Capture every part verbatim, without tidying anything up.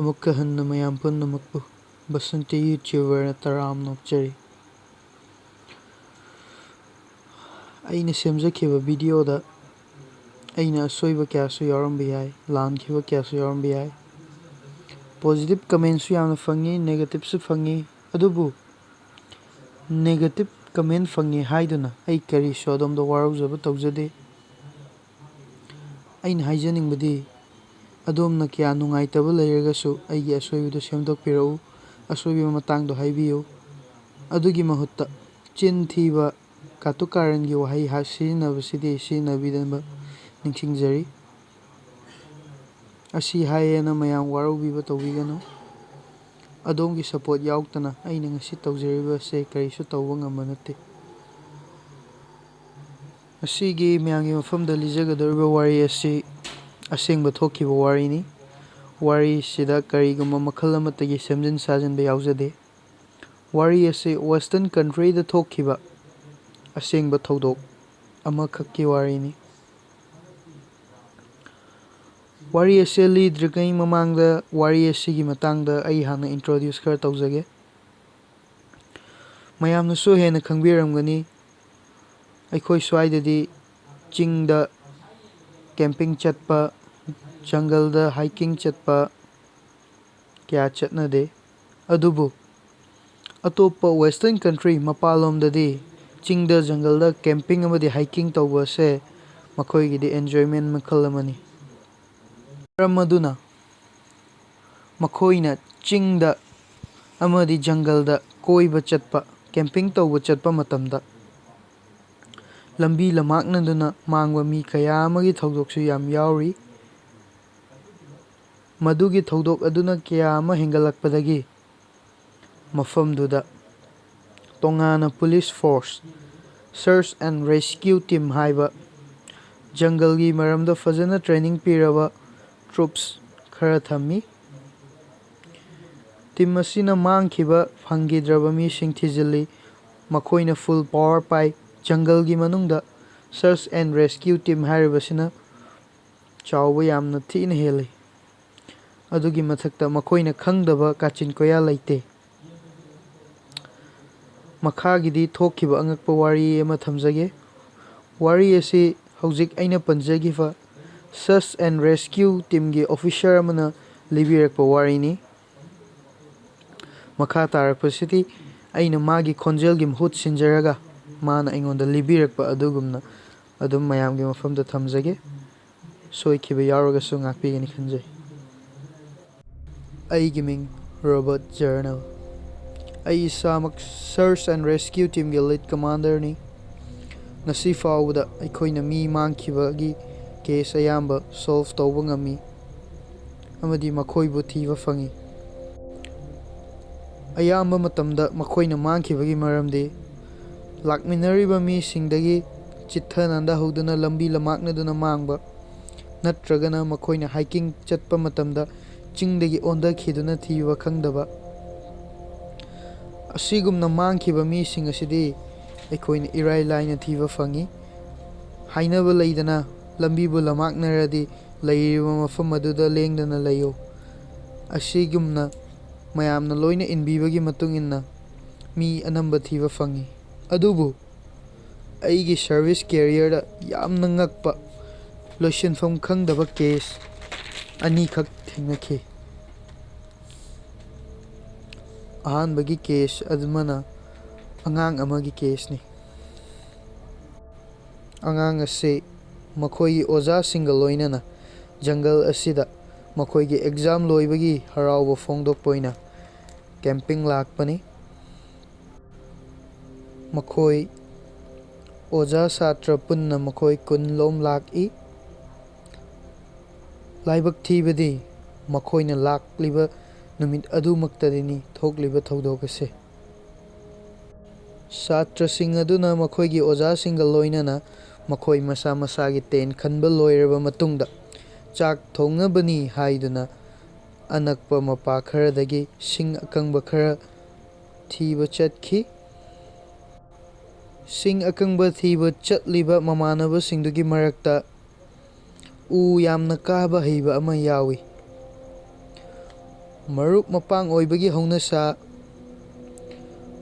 ꯑꯃꯨꯛꯀ ꯍꯟꯅ ꯃꯌꯥꯝ ꯄꯨꯝꯅꯃꯛꯄꯨ ꯕꯁꯟꯇꯤ YouTuberꯅ ꯇꯔꯥꯝꯅ ꯑꯣꯛꯆꯔꯤ꯫ ꯑꯩꯅ ꯁꯦꯝꯖꯈꯤꯕ videoꯗ ꯑꯩꯅ ꯑꯁꯣꯏꯕ ꯀꯌꯥꯁꯨ ꯌꯥꯎꯔꯝꯕ ꯌꯥꯏ, ꯂꯥꯟꯈꯤꯕ ꯀꯌꯥꯁꯨ ꯌꯥꯎꯔꯝꯕ ꯌꯥꯏ꯫ Positive commentꯁꯨ ꯌꯥꯝꯅ ꯐꯪꯉꯤ, negativeꯁꯨ ꯐꯪꯉꯤ꯫ ꯑꯗꯨꯕꯨ negative comment ꯐꯪꯉꯤ ꯍꯥꯏꯗꯨꯅ ꯑꯩ ꯀꯔꯤꯁꯨ ꯑꯗꯣꯝꯗ ꯋꯥꯔꯧꯖꯕ ꯇꯧꯖꯗꯦ꯫ ꯑꯩꯅ ꯍꯥꯏꯖꯅꯤꯡꯕꯗꯤ, ꯑꯗꯣꯝꯅ ꯀꯌꯥ ꯅꯨꯡꯉꯥꯏꯇꯕ ꯂꯩꯔꯒꯁꯨ ꯑꯩꯒꯤ ꯑꯁꯣꯏꯕꯗꯨ ꯁꯦꯝꯗꯣꯛꯄꯤꯔꯛꯎ, ꯑꯁꯣꯏꯕ ꯃꯇꯥꯡꯗꯣ ꯍꯥꯏꯕꯤꯌꯨ꯫ ꯑꯗꯨꯒꯤ ꯃꯍꯨꯠꯇ ꯆꯤꯟ ꯊꯤꯕ, ꯀꯥꯇꯨ ꯀꯥꯔꯟꯒꯤ ꯋꯥꯍꯩ ꯍꯥ-, ꯁꯤꯖꯤꯟꯅꯕꯁꯤꯗꯤ ꯁꯤꯖꯤꯟꯅꯕꯤꯗꯅꯕ ꯅꯤꯡꯁꯤꯡꯖꯔꯤ꯫ ꯑꯁꯤ ꯍꯥꯏꯌꯦꯅ ꯃꯌꯥꯝ ꯋꯥꯔꯧꯕꯤꯕ ꯇꯧꯕꯤꯒꯅꯨ꯫ ꯑꯗꯣꯝꯒꯤ support ꯌꯥꯎꯗꯅ ꯑꯩꯅ ꯉꯁꯤ ꯇꯧꯖꯔꯤꯕ ꯑꯁꯦ ꯀꯔꯤꯁꯨ ꯇꯧꯕ ꯉꯝꯕ ꯅꯠꯇꯦ꯫ ꯉꯁꯤꯒꯤ ꯃꯌꯥꯝꯒꯤ ꯃꯐꯝꯗ ꯂꯤꯖꯒꯗꯧꯔꯤꯕ ꯋꯥꯔꯤ ꯑꯁꯤ ꯑꯁꯦꯡꯕ ꯊꯣꯛꯈꯤꯕ ꯋꯥꯔꯤꯅꯤ꯫ ꯋꯥꯔꯤꯁꯤꯗ ꯀꯔꯤꯒꯨꯝꯕ ꯃꯈꯜ ꯑꯃꯠꯇꯒꯤ ꯁꯦꯝꯖꯤꯟ ꯁꯥꯖꯤꯟꯕ ꯌꯥꯎꯖꯗꯦ꯫ ꯋꯥꯔꯤ ꯑꯁꯤ Western countryꯗ ꯊꯣꯛꯈꯤꯕ ꯑꯁꯦꯡꯕ ꯊꯧꯗꯣꯛ ꯑꯃꯈꯛꯀꯤ ꯋꯥꯔꯤꯅꯤ꯫ ꯋꯥꯔꯤ ꯑꯁꯤ ꯂꯤꯗ꯭ꯔꯤꯉꯩ ꯃꯃꯥꯡꯗ ꯋꯥꯔꯤ ꯑꯁꯤꯒꯤ ꯃꯇꯥꯡꯗ ꯑꯩ ꯍꯥꯟꯅ introduce ꯈꯔ ꯇꯧꯖꯒꯦ꯫ ꯃꯌꯥꯝꯅꯁꯨ ꯍꯦꯟꯅ ꯈꯪꯕꯤꯔꯝꯒꯅꯤ, ꯑꯩꯈꯣꯏ ꯁ꯭ꯋꯥꯏꯗꯗꯤ ꯆꯤꯡꯗ camping ꯆꯠꯄ, ꯖꯪꯒꯜꯗ hiking ꯆꯠꯄ ꯀꯌꯥ ꯆꯠꯅꯗꯦ꯫ ꯑꯗꯨꯕꯨ ꯑꯇꯣꯞꯄ Western country, ꯃꯄꯥꯟꯂꯣꯝꯗꯗꯤ ꯆꯤꯡꯗ, ꯖꯪꯒꯜꯗ camping ꯑꯃꯗꯤ hiking ꯇꯧꯕ ꯑꯁꯦ ꯃꯈꯣꯏꯒꯤꯗꯤ enjoyment ꯃꯈꯜ ꯑꯃꯅꯤ꯫ ꯃꯔꯝ ꯑꯗꯨꯅ ꯃꯈꯣꯏꯅ ꯆꯤꯡꯗ ꯑꯃꯗꯤ ꯖꯪꯒꯜꯗ ꯀꯣꯏꯕ ꯆꯠꯄ, camping ꯇꯧꯕ ꯆꯠꯄ ꯃꯇꯝꯗ ꯂꯝꯕꯤ ꯂꯝꯃꯥꯡꯅꯗꯨꯅ ꯃꯥꯡꯕ ꯃꯤ ꯀꯌꯥ ꯑꯃꯒꯤ ꯊꯧꯗꯣꯛꯁꯨ ꯌꯥꯝ ꯌꯥꯎꯔꯤ꯫ ꯃꯗꯨꯒꯤ ꯊꯧꯗꯣꯛ ꯑꯗꯨꯅ ꯀꯌꯥ ꯑꯃ ꯍꯦꯟꯒꯠꯂꯛꯄꯗꯒꯤ ꯃꯐꯝꯗꯨꯗ ꯇꯣꯉꯥꯟꯅ police force, search and rescue team ꯍꯥꯏꯕ ꯖꯪꯒꯜꯒꯤ ꯃꯔꯝꯗ ꯐꯖꯅ training ꯄꯤꯔꯕ troops ꯈꯔ ꯊꯝꯃꯤ꯫ Team ꯑꯁꯤꯅ ꯃꯥꯡꯈꯤꯕ, ꯐꯪꯈꯤꯗ꯭ꯔꯕ ꯃꯤꯁꯤꯡ ꯊꯤꯖꯤꯜꯂꯤ꯫ ꯃꯈꯣꯏꯅ full power ꯄꯥꯏ꯫ ꯖꯪꯒꯜꯒꯤ ꯃꯅꯨꯡꯗ search and rescue team ꯍꯥꯏꯔꯤꯕꯁꯤꯅ ꯆꯥꯎꯕ ꯌꯥꯝꯅ ꯊꯤꯅ ꯍꯦꯜꯂꯤ꯫ ꯑꯗꯨꯒꯤ ꯃꯊꯛꯇ ꯃꯈꯣꯏꯅ ꯈꯪꯗꯕ ꯀꯥꯆꯤꯟ ꯀꯣꯌꯥ ꯂꯩꯇꯦ꯫ ꯃꯈꯥꯒꯤꯗꯤ ꯊꯣꯛꯈꯤꯕ ꯑꯉꯛꯄ ꯋꯥꯔꯤ ꯑꯃ ꯊꯝꯖꯒꯦ꯫ ꯋꯥꯔꯤ ꯑꯁꯤ ꯍꯧꯖꯤꯛ ꯑꯩꯅ ꯄꯟꯖꯈꯤꯕ Search and Rescue Teamꯒꯤ officer ꯑꯃꯅ ꯂꯤꯕꯤꯔꯛꯄ ꯋꯥꯔꯤꯅꯤ꯫ ꯃꯈꯥ ꯇꯥꯔꯛꯄꯁꯤꯗꯤ ꯑꯩꯅ ꯃꯥꯒꯤ ꯈꯣꯟꯖꯦꯜꯒꯤ ꯃꯍꯨꯠ ꯁꯤꯟꯖꯔꯒ ꯃꯥꯅ ꯑꯩꯉꯣꯟꯗ ꯂꯤꯕꯤꯔꯛꯄ ꯑꯗꯨꯒꯨꯝꯅ ꯑꯗꯨꯝ ꯃꯌꯥꯝꯒꯤ ꯃꯐꯝꯗ ꯊꯝꯖꯒꯦ꯫ ꯁꯣꯏꯈꯤꯕ ꯌꯥꯎꯔꯒꯁꯨ ꯉꯥꯛꯄꯤꯒꯅꯤ ꯈꯟꯖꯩ꯫ ꯑꯩꯒꯤ ꯃꯤꯡ ꯔꯣꯕꯔꯠ ꯖꯔꯅꯦꯜ꯫ ꯑꯩ ꯏꯁꯥꯃꯛ Search and Rescue Teamꯒꯤ lead commanderꯅꯤ꯫ ꯉꯁꯤ ꯐꯥꯎꯕꯗ ꯑꯩꯈꯣꯏꯅ ꯃꯤ ꯃꯥꯡꯈꯤꯕꯒꯤ case ꯑꯌꯥꯝꯕ solve ꯇꯧꯕ ꯉꯝꯃꯤ ꯑꯃꯗꯤ ꯃꯈꯣꯏꯕꯨ ꯊꯤꯕ ꯐꯪꯉꯤ꯫ ꯑꯌꯥꯝꯕ ꯃꯇꯝꯗ ꯃꯈꯣꯏꯅ ꯃꯥꯡꯈꯤꯕꯒꯤ ꯃꯔꯝꯗꯤ ꯂꯥꯛꯃꯤꯟꯅꯔꯤꯕ ꯃꯤꯁꯤꯡꯗꯒꯤ ꯆꯤꯠꯊ ꯅꯥꯟꯊꯍꯧꯗꯨꯅ ꯂꯝꯕꯤ ꯂꯝꯃꯥꯛꯅꯗꯨꯅ ꯃꯥꯡꯕ, ꯅꯠꯇ꯭ꯔꯒꯅ ꯃꯈꯣꯏꯅ hiking ꯆꯠꯄ ꯃꯇꯝꯗ ꯆꯤꯡꯗꯒꯤ ꯑꯣꯟꯊꯈꯤꯗꯨꯅ ꯊꯤꯕ ꯈꯪꯗꯕ꯫ ꯑꯁꯤꯒꯨꯝꯅ ꯃꯥꯡꯈꯤꯕ ꯃꯤꯁꯤꯡ ꯑꯁꯤꯗꯤ ꯑꯩꯈꯣꯏꯅ ꯏꯔꯥꯏ ꯂꯥꯏꯅ ꯊꯤꯕ ꯐꯪꯉꯤ꯫ ꯍꯥꯏꯅꯕ ꯂꯩꯗꯅ, ꯂꯝꯕꯤꯕꯨ ꯂꯝꯃꯥꯛꯅꯔꯗꯤ ꯂꯩꯔꯤꯕ ꯃꯐꯝ ꯑꯗꯨꯗ ꯂꯦꯡꯗꯅ ꯂꯩꯌꯨ꯫ ꯑꯁꯤꯒꯨꯝꯅ ꯃꯌꯥꯝꯅ ꯂꯣꯏꯅ ꯏꯟꯕꯤꯕꯒꯤ ꯃꯇꯨꯡ ꯏꯟꯅ ꯃꯤ ꯑꯅꯝꯕ ꯊꯤꯕ ꯐꯪꯉꯤ꯫ ꯑꯗꯨꯕꯨ ꯑꯩꯒꯤ service careerꯗ ꯌꯥꯝꯅ ꯉꯛꯄ, ꯂꯣꯏꯁꯤꯟꯐꯝ ꯈꯪꯗꯕ case ꯑꯅꯤꯈꯛ ꯊꯦꯡꯅꯈꯤ꯫ ꯑꯍꯥꯟꯕꯒꯤ case ꯑꯗꯨꯃꯅ ꯑꯉꯥꯡ ꯑꯃꯒꯤ caseꯅꯤ꯫ ꯑꯉꯥꯡ ꯑꯁꯤ ꯃꯈꯣꯏꯒꯤ ꯑꯣꯖꯥꯁꯤꯡꯒ ꯂꯣꯏꯅꯅ jungle ꯑꯁꯤꯗ ꯃꯈꯣꯏꯒꯤ exam ꯂꯣꯏꯕꯒꯤ ꯍꯔꯥꯎꯕ ꯐꯣꯡꯗꯣꯛꯄ ꯑꯣꯏꯅ camping ꯂꯥꯛꯄꯅꯤ꯫ ꯃꯈꯣꯏ ꯑꯣꯖꯥ ꯁꯥꯇ꯭ꯔ ꯄꯨꯟꯅ ꯃꯈꯣꯏ ꯀꯨꯟ ꯂꯣꯝ ꯂꯥꯛꯏ꯫ ꯂꯥꯏꯕꯛ ꯊꯤꯕꯗꯤ ꯃꯈꯣꯏꯅ ꯂꯥꯛꯂꯤꯕ ꯅꯨꯃꯤꯠ ꯑꯗꯨꯃꯛꯇꯗꯅꯤ ꯊꯣꯛꯂꯤꯕ ꯊꯧꯗꯣꯛ ꯑꯁꯤ꯫ ꯁꯥꯇ꯭ꯔꯁꯤꯡ ꯑꯗꯨꯅ ꯃꯈꯣꯏꯒꯤ ꯑꯣꯖꯥꯁꯤꯡꯒ ꯂꯣꯏꯅꯅ ꯃꯈꯣꯏ ꯃꯁꯥ ꯃꯁꯥꯒꯤ tent ꯈꯟꯕ ꯂꯣꯏꯔꯕ ꯃꯇꯨꯡꯗ ꯆꯥꯛ ꯊꯣꯡꯅꯕꯅꯤ ꯍꯥꯏꯗꯨꯅ ꯑꯅꯛꯄ ꯃꯄꯥ ꯈꯔꯗꯒꯤ ꯁꯤꯡ ꯑꯀꯪꯕ ꯈꯔ ꯊꯤꯕ ꯆꯠꯈꯤ꯫ ꯁꯤꯡ ꯑꯀꯪꯕ ꯊꯤꯕ ꯆꯠꯂꯤꯕ ꯃꯃꯥꯟꯅꯕꯁꯤꯡꯗꯨꯒꯤ ꯃꯔꯛꯇ ꯎ ꯌꯥꯝꯅ ꯀꯥꯕ ꯍꯩꯕ ꯑꯃ ꯌꯥꯎꯏ꯫ ꯃꯔꯨꯞ ꯃꯄꯥꯡ ꯑꯣꯏꯕꯒꯤ ꯍꯧꯅꯁꯥ꯫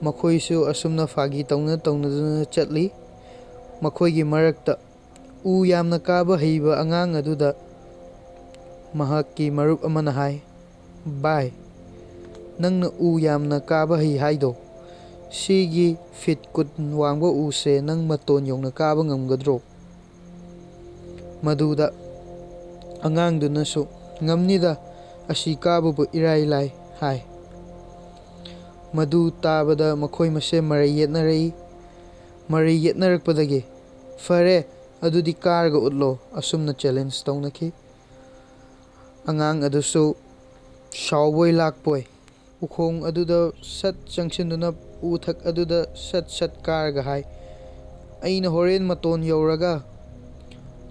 ꯃꯈꯣꯏꯁꯨ ꯑꯁꯨꯝꯅ ꯐꯥꯒꯤ ꯇꯧꯅ ꯇꯧꯅꯗꯨꯅ ꯆꯠꯂꯤ꯫ ꯃꯈꯣꯏꯒꯤ ꯃꯔꯛꯇ ꯎ ꯌꯥꯝꯅ ꯀꯥꯕ ꯍꯩꯕ ꯑꯉꯥꯡ ꯑꯗꯨꯗ ꯃꯍꯥꯛꯀꯤ ꯃꯔꯨꯞ ꯑꯃꯅ ꯍꯥꯏ, "ꯚꯥꯏ, ꯅꯪꯅ ꯎ ꯌꯥꯝꯅ ꯀꯥꯕ ꯍꯩ ꯍꯥꯏꯗꯣ, ꯁꯤꯒꯤ ꯐꯤꯠ ꯀꯨꯟ ꯋꯥꯡꯕ ꯎꯁꯦ ꯅꯪ ꯃꯇꯣꯟ ꯌꯧꯅ ꯀꯥꯕ ꯉꯝꯒꯗ꯭ꯔꯣ?" ꯃꯗꯨꯗ ꯑꯉꯥꯡꯗꯨꯅꯁꯨ, "ꯉꯝꯅꯤꯗ, ꯑꯁꯤ ꯀꯥꯕꯕꯨ ꯏꯔꯥꯏ ꯂꯥꯏ" ꯍꯥꯏ꯫ ꯃꯗꯨ ꯇꯥꯕꯗ ꯃꯈꯣꯏ ꯃꯁꯦꯟ ꯃꯔꯩ ꯌꯦꯠꯅꯔꯛꯏ꯫ ꯃꯔꯩ ꯌꯦꯠꯅꯔꯛꯄꯗꯒꯤ, "ꯐꯔꯦ, ꯑꯗꯨꯗꯤ ꯀꯥꯔꯒ ꯎꯠꯂꯣ" ꯑꯁꯨꯝꯅ ꯆꯦꯂꯦꯟꯖ ꯇꯧꯅꯈꯤ꯫ ꯑꯉꯥꯡ ꯑꯗꯨꯁꯨ ꯁꯥꯎꯕꯣꯏ ꯂꯥꯛꯄꯣꯏ ꯎꯈꯣꯡ ꯑꯗꯨꯗ ꯁꯠ ꯆꯪꯁꯤꯟꯗꯨꯅ ꯎꯊꯛ ꯑꯗꯨꯗ ꯁꯠ ꯁꯠ ꯀꯥꯔꯒ ꯍꯥꯏ, "ꯑꯩꯅ ꯍꯣꯔꯦꯟ ꯃꯇꯣꯟ ꯌꯧꯔꯒ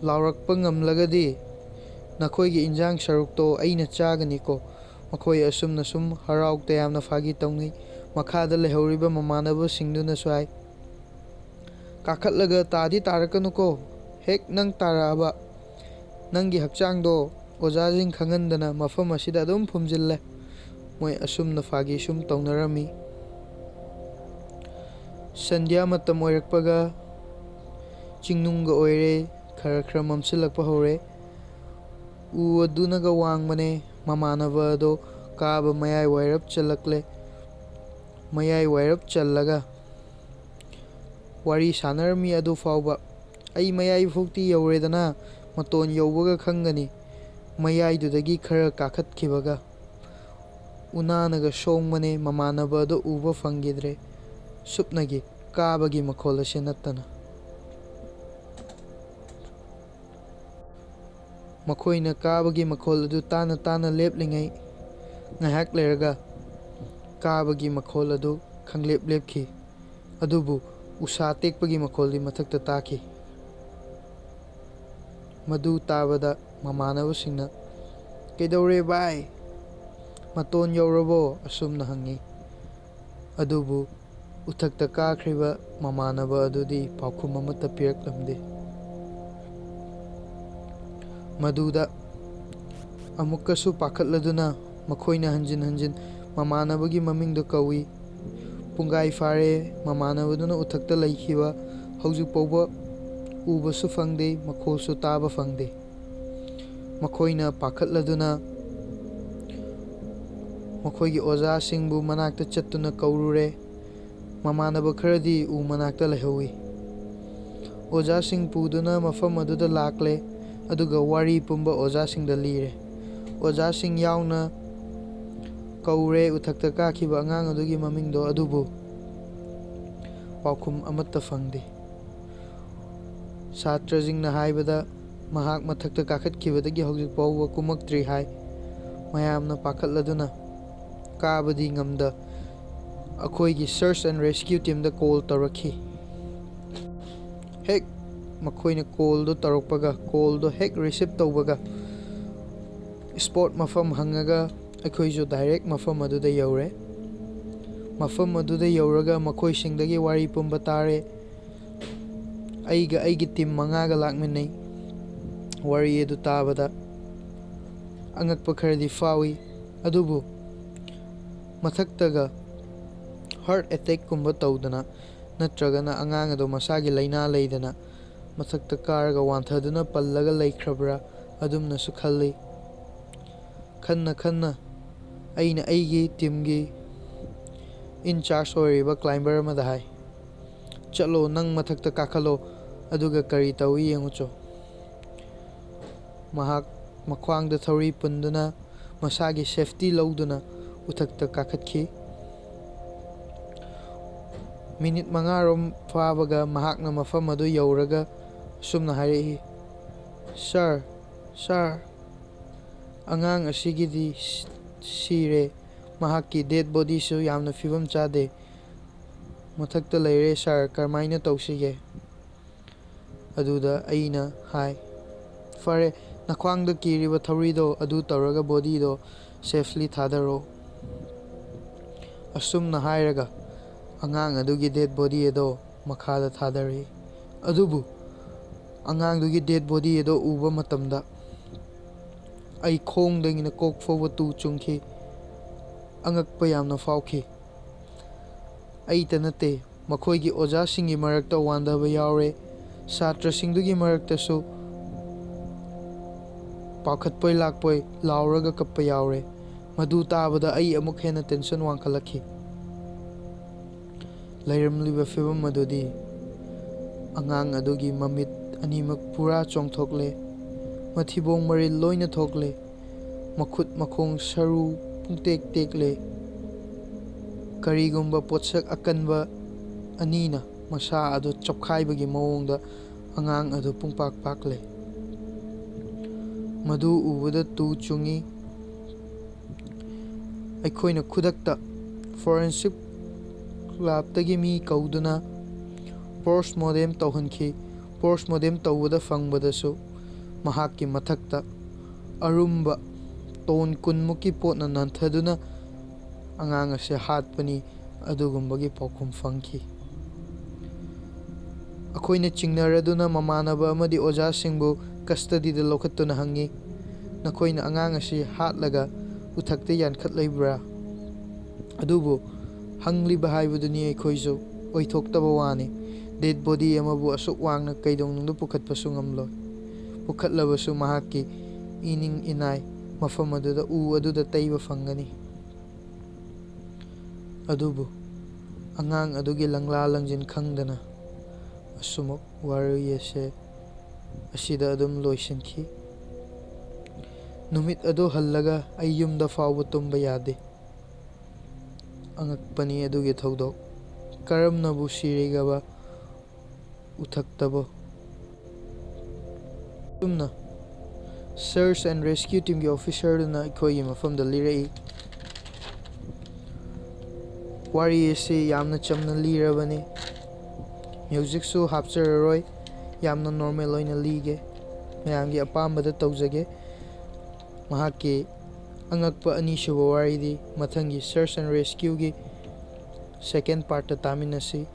ꯂꯥꯎꯔꯛꯄ ꯉꯝꯂꯒꯗꯤ ꯅꯈꯣꯏꯒꯤ ꯏꯟꯖꯥꯡ ꯁꯔꯨꯛꯇꯣ ꯑꯩꯅ ꯆꯥꯒꯅꯤꯀꯣ"꯫ ꯃꯈꯣꯏ ꯑꯁꯨꯝꯅ ꯁꯨꯝ ꯍꯔꯥꯎ ꯇꯌꯥꯝꯅ ꯐꯥꯒꯤ ꯇꯧꯅꯩ꯫ ꯃꯈꯥꯗ ꯂꯩꯍꯧꯔꯤꯕ ꯃꯃꯥꯟꯅꯕꯁꯤꯡꯗꯨꯅꯁꯨ ꯍꯥꯏ, "ꯀꯥꯈꯠꯂꯒ ꯇꯥꯗꯤ ꯇꯥꯔꯛꯀꯅꯨꯀꯣ꯫ ꯍꯦꯛ ꯅꯪ ꯇꯥꯔꯛꯑꯕ, ꯅꯪꯒꯤ ꯍꯛꯆꯥꯡꯗꯣ ꯑꯣꯖꯥꯁꯤꯡ ꯈꯪꯍꯟꯗꯅ ꯃꯐꯝ ꯑꯁꯤꯗ ꯑꯗꯨꯝ ꯐꯨꯝꯖꯤꯜꯂꯦ"꯫ ꯃꯣꯏ ꯑꯁꯨꯝꯅ ꯐꯥꯒꯤ ꯁꯨꯝ ꯇꯧꯅꯔꯝꯃꯤ꯫ ꯁꯟꯙ꯭ꯌꯥ ꯃꯇꯝ ꯑꯣꯏꯔꯛꯄꯒ ꯆꯤꯡꯅꯨꯡꯒ ꯑꯣꯏꯔꯦ, ꯈꯔ ꯈꯔ ꯃꯝꯁꯤꯜꯂꯛꯄ ꯍꯧꯔꯦ꯫ ꯎ ꯑꯗꯨꯅꯒ ꯋꯥꯡꯕꯅꯦ꯫ ꯃꯃꯥꯟꯅꯕ ꯑꯗꯣ ꯀꯥꯕ ꯃꯌꯥꯏ ꯋꯥꯏꯔꯞ ꯆꯜꯂꯛꯂꯦ꯫ ꯃꯌꯥꯏ ꯋꯥꯏꯔꯞ ꯆꯜꯂꯒ ꯋꯥꯔꯤ ꯁꯥꯟꯅꯔꯝꯃꯤ ꯑꯗꯨ ꯐꯥꯎꯕ꯫ "ꯑꯩ ꯃꯌꯥꯏ ꯐꯥꯎꯇꯤ ꯌꯧꯔꯦꯗꯅ, ꯃꯇꯣꯟ ꯌꯧꯕꯒ ꯈꯪꯒꯅꯤ"꯫ ꯃꯌꯥꯏꯗꯨꯗꯒꯤ ꯈꯔ ꯀꯥꯈꯠꯈꯤꯕꯒ ꯎꯅꯥꯅꯒ ꯁꯣꯡꯕꯅꯦ, ꯃꯃꯥꯟꯅꯕ ꯑꯗꯨ ꯎꯕ ꯐꯪꯈꯤꯗ꯭ꯔꯦ꯫ ꯁꯨꯞꯅꯒꯤ ꯀꯥꯕꯒꯤ ꯃꯈꯣꯜ ꯑꯁꯤ ꯅꯠꯇꯅ꯫ ꯃꯈꯣꯏꯅ ꯀꯥꯕꯒꯤ ꯃꯈꯣꯜ ꯑꯗꯨ ꯇꯥꯅ ꯇꯥꯅ ꯂꯦꯞꯂꯤꯉꯩ, ꯉꯥꯏꯍꯥꯛ ꯂꯩꯔꯒ ꯀꯥꯕꯒꯤ ꯃꯈꯣꯜ ꯑꯗꯨ ꯈꯪꯂꯦꯞ ꯂꯦꯞꯈꯤ꯫ ꯑꯗꯨꯕꯨ ꯎꯁꯥ ꯇꯦꯛꯄꯒꯤ ꯃꯈꯣꯜꯗꯤ ꯃꯊꯛꯇ ꯇꯥꯈꯤ꯫ ꯃꯗꯨ ꯇꯥꯕꯗ ꯃꯃꯥꯟꯅꯕꯁꯤꯡꯅ, "ꯀꯩꯗꯧꯔꯦ ꯚꯥꯏ? ꯃꯇꯣꯟ ꯌꯧꯔꯕꯣ?" ꯑꯁꯨꯝꯅ ꯍꯪꯉꯤ꯫ ꯑꯗꯨꯕꯨ ꯎꯊꯛꯇ ꯀꯥꯈ꯭ꯔꯤꯕ ꯃꯃꯥꯟꯅꯕ ꯑꯗꯨꯗꯤ ꯄꯥꯎꯈꯨꯝ ꯑꯃꯠꯇ ꯄꯤꯔꯛꯂꯝꯗꯦ꯫ ꯃꯗꯨꯗ ꯑꯃꯨꯛꯀꯁꯨ ꯄꯥꯈꯠꯂꯗꯨꯅ ꯃꯈꯣꯏꯅ ꯍꯟꯖꯤꯟ ꯍꯟꯖꯤꯟ ꯃꯃꯥꯟꯅꯕꯒꯤ ꯃꯃꯤꯡꯗꯨ ꯀꯧꯏ꯫ ꯄꯨꯡꯈꯥꯏ ꯐꯥꯔꯦ, ꯃꯃꯥꯟꯅꯕꯗꯨꯅ ꯎꯊꯛꯇ ꯂꯩꯈꯤꯕ ꯍꯧꯖꯤꯛ ꯐꯥꯎꯕ ꯎꯕꯁꯨ ꯐꯪꯗꯦ, ꯃꯈꯣꯜꯁꯨ ꯇꯥꯕ ꯐꯪꯗꯦ꯫ ꯃꯈꯣꯏꯅ ꯄꯥꯈꯠꯂꯗꯨꯅ ꯃꯈꯣꯏꯒꯤ ꯑꯣꯖꯥꯁꯤꯡꯕꯨ ꯃꯅꯥꯛꯇ ꯆꯠꯇꯨꯅ ꯀꯧꯔꯨꯔꯦ꯫ ꯃꯃꯥꯟꯅꯕ ꯈꯔꯗꯤ ꯎ ꯃꯅꯥꯛꯇ ꯂꯩꯍꯧꯏ꯫ ꯑꯣꯖꯥꯁꯤꯡ ꯄꯨꯗꯨꯅ ꯃꯐꯝ ꯑꯗꯨꯗ ꯂꯥꯛꯂꯦ, ꯑꯗꯨꯒ ꯋꯥꯔꯤ ꯄꯨꯝꯕ ꯑꯣꯖꯥꯁꯤꯡꯗ ꯂꯤꯔꯦ꯫ ꯑꯣꯖꯥꯁꯤꯡ ꯌꯥꯎꯅ ꯀꯧꯔꯦ ꯎꯊꯛꯇ ꯀꯥꯈꯤꯕ ꯑꯉꯥꯡ ꯑꯗꯨꯒꯤ ꯃꯃꯤꯡꯗꯣ, ꯑꯗꯨꯕꯨ ꯄꯥꯎꯈꯨꯝ ꯑꯃꯠꯇ ꯐꯪꯗꯦ꯫ ꯁꯥꯇ꯭ꯔꯁꯤꯡꯅ ꯍꯥꯏꯕꯗ, ꯃꯍꯥꯛ ꯃꯊꯛꯇ ꯀꯥꯈꯠꯈꯤꯕꯗꯒꯤ ꯍꯧꯖꯤꯛ ꯐꯥꯎꯕ ꯀꯨꯝꯃꯛꯇ꯭ꯔꯤ ꯍꯥꯏ꯫ ꯃꯌꯥꯝꯅ ꯄꯥꯈꯠꯂꯗꯨꯅ ꯀꯥꯕꯗꯤ ꯉꯝꯗ ꯑꯩꯈꯣꯏꯒꯤ search and rescue teamꯗ call ꯇꯧꯔꯛꯈꯤ꯫ ꯍꯦꯛ ꯃꯈꯣꯏꯅ callꯗꯨ ꯇꯧꯔꯛꯄꯒ, callꯗꯨ ꯍꯦꯛ receive ꯇꯧꯕꯒ, spot ꯃꯐꯝ ꯍꯪꯉꯒ ꯑꯩꯈꯣꯏꯁꯨ direct ꯃꯐꯝ ꯑꯗꯨꯗ ꯌꯧꯔꯦ꯫ ꯃꯐꯝ ꯑꯗꯨꯗ ꯌꯧꯔꯒ ꯃꯈꯣꯏꯁꯤꯡꯗꯒꯤ ꯋꯥꯔꯤ ꯄꯨꯝꯕ ꯇꯥꯔꯦ꯫ ꯑꯩꯒ ꯑꯩꯒꯤ team ꯃꯉꯥꯒ ꯂꯥꯛꯃꯤꯟꯅꯩ꯫ ꯋꯥꯔꯤ ꯑꯗꯨ ꯇꯥꯕꯗ ꯑꯉꯛꯄ ꯈꯔꯗꯤ ꯐꯥꯎꯏ, ꯑꯗꯨꯕꯨ ꯃꯊꯛꯇꯒ heart attackꯀꯨꯝꯕ ꯇꯧꯗꯅ ꯅꯠꯇ꯭ꯔꯒꯅ ꯑꯉꯥꯡ ꯑꯗꯣ ꯃꯁꯥꯒꯤ ꯂꯥꯏꯅꯥ ꯂꯩꯗꯅ ꯃꯊꯛꯇ ꯀꯥꯔꯒ ꯋꯥꯟꯊꯗꯨꯅ ꯄꯜꯂꯒ ꯂꯩꯈ꯭ꯔꯕ꯭ꯔꯥ ꯑꯗꯨꯝꯅꯁꯨ ꯈꯜꯂꯤ꯫ ꯈꯟꯅ ꯈꯟꯅ ꯑꯩꯅ ꯑꯩꯒꯤ teamꯒꯤ in charge ꯑꯣꯏꯔꯤꯕ climber ꯑꯃꯗ ꯍꯥꯏ, "ꯆꯠꯂꯣ, ꯅꯪ ꯃꯊꯛꯇ ꯀꯥꯈꯠꯂꯣ, ꯑꯗꯨꯒ ꯀꯔꯤ ꯇꯧꯏ ꯌꯦꯡꯉꯨꯆꯣ꯫" ꯃꯍꯥꯛ ꯃꯈ꯭ꯋꯥꯡꯗ ꯊꯧꯔꯤ ꯄꯨꯟꯗꯨꯅ ꯃꯁꯥꯒꯤ safety ꯂꯧꯗꯨꯅ ꯎꯊꯛꯇ ꯀꯥꯈꯠꯈꯤ꯫ ꯃꯤꯅꯤꯠ ꯃꯉꯥꯔꯣꯝ ꯐꯥꯕꯒ ꯃꯍꯥꯛꯅ ꯃꯐꯝ ꯑꯗꯨ ꯌꯧꯔꯒ ꯑꯁꯨꯝꯅ ꯍꯥꯏꯔꯛꯏ, "Sir, sir, ꯑꯉꯥꯡ ꯑꯁꯤꯒꯤꯗꯤ ꯁꯤ-, ꯁꯤꯔꯦ꯫ ꯃꯍꯥꯛꯀꯤ dead bodyꯁꯨ ꯌꯥꯝꯅ ꯐꯤꯕꯝ ꯆꯥꯗꯦ꯫ ꯃꯊꯛꯇ ꯂꯩꯔꯦ sir, ꯀꯔꯝꯍꯥꯏꯅ ꯇꯧꯁꯤꯒꯦ?" ꯑꯗꯨꯗ ꯑꯩꯅ ꯍꯥꯏ, "ꯐꯔꯦ, ꯅꯈ꯭ꯋꯥꯡꯗ ꯀꯤꯔꯤꯕ ꯊꯧꯔꯤꯗꯣ ꯑꯗꯨ ꯇꯧꯔꯒ bodyꯗꯣ safely ꯊꯥꯗꯔꯣ꯫" ꯑꯁꯨꯝꯅ ꯍꯥꯏꯔꯒ ꯑꯉꯥꯡ ꯑꯗꯨꯒꯤ dead body ꯑꯗꯣ ꯃꯈꯥꯗ ꯊꯥꯗꯔꯛꯏ꯫ ꯑꯗꯨꯕꯨ ꯑꯉꯥꯡꯗꯨꯒꯤ dead body ꯑꯗꯣ ꯎꯕ ꯃꯇꯝꯗ ꯑꯩ ꯈꯣꯡꯗꯒꯤꯅ ꯀꯣꯛ ꯐꯥꯎꯕ ꯇꯨ ꯆꯨꯡꯈꯤ꯫ ꯑꯉꯛꯄ ꯌꯥꯝꯅ ꯐꯥꯎꯈꯤ꯫ ꯑꯩꯇ ꯅꯠꯇꯦ, ꯃꯈꯣꯏꯒꯤ ꯑꯣꯖꯥꯁꯤꯡꯒꯤ ꯃꯔꯛꯇ ꯋꯥꯟꯗꯕ ꯌꯥꯎꯔꯦ꯫ ꯁꯥꯇ꯭ꯔꯁꯤꯡꯗꯨꯒꯤ ꯃꯔꯛꯇꯁꯨ ꯄꯥꯈꯠꯄꯣꯏ ꯂꯥꯛꯄꯣꯏ ꯂꯥꯎꯔꯒ ꯀꯞꯄ ꯌꯥꯎꯔꯦ꯫ ꯃꯗꯨ ꯇꯥꯕꯗ ꯑꯩ ꯑꯃꯨꯛ ꯍꯦꯟꯅ ꯇꯦꯟꯁꯟ ꯋꯥꯡꯈꯠꯂꯛꯈꯤ꯫ ꯂꯩꯔꯝꯂꯤꯕ ꯐꯤꯕꯝ ꯑꯗꯨꯗꯤ ꯑꯉꯥꯡ ꯑꯗꯨꯒꯤ ꯃꯃꯤꯠ ꯑꯅꯤꯃꯛ ꯄꯨꯔꯥ ꯆꯣꯡꯊꯣꯛꯂꯦ, ꯃꯊꯤꯕꯣꯡ ꯃꯔꯤꯜ ꯂꯣꯏꯅ ꯊꯣꯛꯂꯦ, ꯃꯈꯨꯠ ꯃꯈꯣꯡ ꯁꯔꯨ ꯄꯨꯡꯇꯦꯛ ꯇꯦꯛꯂꯦ꯫ ꯀꯔꯤꯒꯨꯝꯕ ꯄꯣꯠꯁꯛ ꯑꯀꯟꯕ ꯑꯅꯤꯅ ꯃꯁꯥ ꯑꯗꯨ ꯆꯞꯈꯥꯏꯕꯒꯤ ꯃꯑꯣꯡꯗ ꯑꯉꯥꯡ ꯑꯗꯨ ꯄꯨꯡꯄꯥꯛ ꯄꯥꯛꯂꯦ꯫ ꯃꯗꯨ ꯎꯕꯗ ꯇꯨ ꯆꯨꯡꯏ꯫ ꯑꯩꯈꯣꯏꯅ ꯈꯨꯗꯛꯇ ꯐꯣꯔꯦꯟꯁꯤꯛ ꯂꯥꯞꯇꯒꯤ ꯃꯤ ꯀꯧꯗꯨꯅ ꯄꯣꯁꯃꯣꯔꯇꯦꯝ ꯇꯧꯍꯟꯈꯤ꯫ ꯄꯣꯁꯃꯣꯔꯇꯦꯝ ꯇꯧꯕꯗ ꯐꯪꯕꯗꯁꯨ ꯃꯍꯥꯛꯀꯤ ꯃꯊꯛꯇ ꯑꯔꯨꯝꯕ ꯇꯣꯟ ꯀꯨꯟꯃꯨꯛꯀꯤ ꯄꯣꯠꯅ ꯅꯟꯊꯗꯨꯅ ꯑꯉꯥꯡ ꯑꯁꯤ ꯍꯥꯠꯄꯅꯤ ꯑꯗꯨꯒꯨꯝꯕꯒꯤ ꯄꯥꯎꯈꯨꯝ ꯐꯪꯈꯤ꯫ ꯑꯩꯈꯣꯏꯅ ꯆꯤꯡꯅꯔꯗꯨꯅ ꯃꯃꯥꯟꯅꯕ ꯑꯃꯗꯤ ꯑꯣꯖꯥꯁꯤꯡꯕꯨ ꯀꯁꯇꯗꯤꯗ ꯂꯧꯈꯠꯇꯨꯅ ꯍꯪꯉꯤ, "ꯅꯈꯣꯏꯅ ꯑꯉꯥꯡ ꯑꯁꯤ ꯍꯥꯠꯂꯒ ꯎꯊꯛꯇ ꯌꯥꯟꯈꯠꯂꯤꯕ꯭ꯔꯥ?" ꯑꯗꯨꯕꯨ ꯍꯪꯂꯤꯕ ꯍꯥꯏꯕꯗꯨꯅꯤ ꯑꯩꯈꯣꯏꯁꯨ꯫ ꯑꯣꯏꯊꯣꯛꯇꯕ ꯋꯥꯅꯤ꯫ ꯗꯦꯗ ꯕꯣꯗꯤ ꯑꯃꯕꯨ ꯑꯁꯨꯛ ꯋꯥꯡꯅ ꯀꯩꯗꯧꯅꯨꯡꯗ ꯄꯨꯈꯠꯄꯁꯨ ꯉꯝꯂꯣꯏ꯫ ꯄꯨꯈꯠꯂꯕꯁꯨ ꯃꯍꯥꯛꯀꯤ ꯏꯅꯤꯡ ꯏꯅꯥꯏ ꯃꯐꯝ ꯑꯗꯨꯗ ꯎ ꯑꯗꯨꯗ ꯇꯩꯕ ꯐꯪꯒꯅꯤ꯫ ꯑꯗꯨꯕꯨ ꯑꯉꯥꯡ ꯑꯗꯨꯒꯤ ꯂꯪꯂꯥ ꯂꯪꯖꯤꯟ ꯈꯪꯗꯅ ꯑꯁꯨꯃꯛ ꯋꯥꯔꯤ ꯑꯁꯦ ꯑꯁꯤꯗ ꯑꯗꯨꯝ ꯂꯣꯏꯁꯤꯟꯈꯤ꯫ ꯅꯨꯃꯤꯠ ꯑꯗꯨ ꯍꯜꯂꯒ ꯑꯩ ꯌꯨꯝꯗ ꯐꯥꯎꯕ ꯇꯨꯝꯕ ꯌꯥꯗꯦ꯫ ꯑꯉꯛꯄꯅꯤ ꯑꯗꯨꯒꯤ ꯊꯧꯗꯣꯛ꯫ ꯀꯔꯝꯅꯕꯨ ꯁꯤꯔꯤꯒꯕ ꯎꯊꯛꯇꯕꯣ? ꯑꯁꯨꯝꯅ search and rescue teamꯒꯤ officerꯗꯨꯅ ꯑꯩꯈꯣꯏꯒꯤ ꯃꯐꯝꯗ ꯂꯤꯔꯛꯏ꯫ ꯋꯥꯔꯤ ꯑꯁꯤ ꯌꯥꯝꯅ ꯆꯝꯅ ꯂꯤꯔꯕꯅꯤ꯫ Musicꯁꯨ ꯍꯥꯞꯆꯔꯔꯣꯏ, ꯌꯥꯝꯅ normal ꯑꯣꯏꯅ ꯂꯤꯒꯦ꯫ ꯃꯌꯥꯝꯒꯤ ꯑꯄꯥꯝꯕꯗ ꯇꯧꯖꯒꯦ꯫ ꯃꯍꯥꯛꯀꯤ ꯑꯉꯛꯄ ꯑꯅꯤꯁꯨꯕ ꯋꯥꯔꯤꯗꯤ ꯃꯊꯪꯒꯤ search and rescueꯒꯤ second partꯇ ꯇꯥꯃꯤꯟꯅꯁꯤ꯫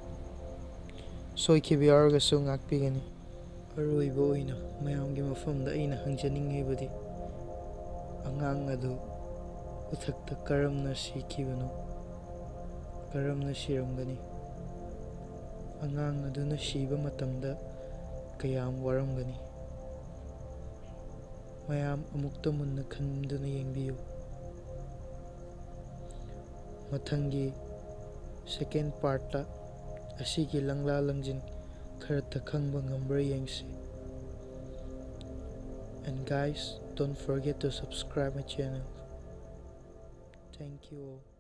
ꯁꯣꯏꯈꯤꯕ ꯌꯥꯎꯔꯒꯁꯨ ꯉꯥꯛꯄꯤꯒꯅꯤ꯫ ꯑꯔꯣꯏꯕ ꯑꯣꯏꯅ ꯃꯌꯥꯝꯒꯤ ꯃꯐꯝꯗ ꯑꯩꯅ ꯍꯪꯖꯅꯤꯡꯉꯤꯕꯗꯤ, ꯑꯉꯥꯡ ꯑꯗꯨ ꯎꯊꯛꯇ ꯀꯔꯝꯅ ꯁꯤꯈꯤꯕꯅꯣ? ꯀꯔꯝꯅ ꯁꯤꯔꯝꯒꯅꯤ? ꯑꯉꯥꯡ ꯑꯗꯨꯅ ꯁꯤꯕ ꯃꯇꯝꯗ ꯀꯌꯥꯝ ꯋꯥꯔꯝꯒꯅꯤ? ꯃꯌꯥꯝ ꯑꯃꯨꯛꯇ ꯃꯨꯟꯅ ꯈꯟꯗꯨꯅ ꯌꯦꯡꯕꯤꯌꯨ꯫ ꯃꯊꯪꯒꯤ second partꯇ ꯑꯁꯤꯒꯤ ꯂꯪꯂꯥ ꯂꯪꯖꯤꯟ ꯈꯔꯇ ꯈꯪꯕ ꯉꯝꯕ꯭ꯔꯥ ꯌꯦꯡꯁꯤ꯫ And guys, don't forget to subscribe my channel. Thank you all.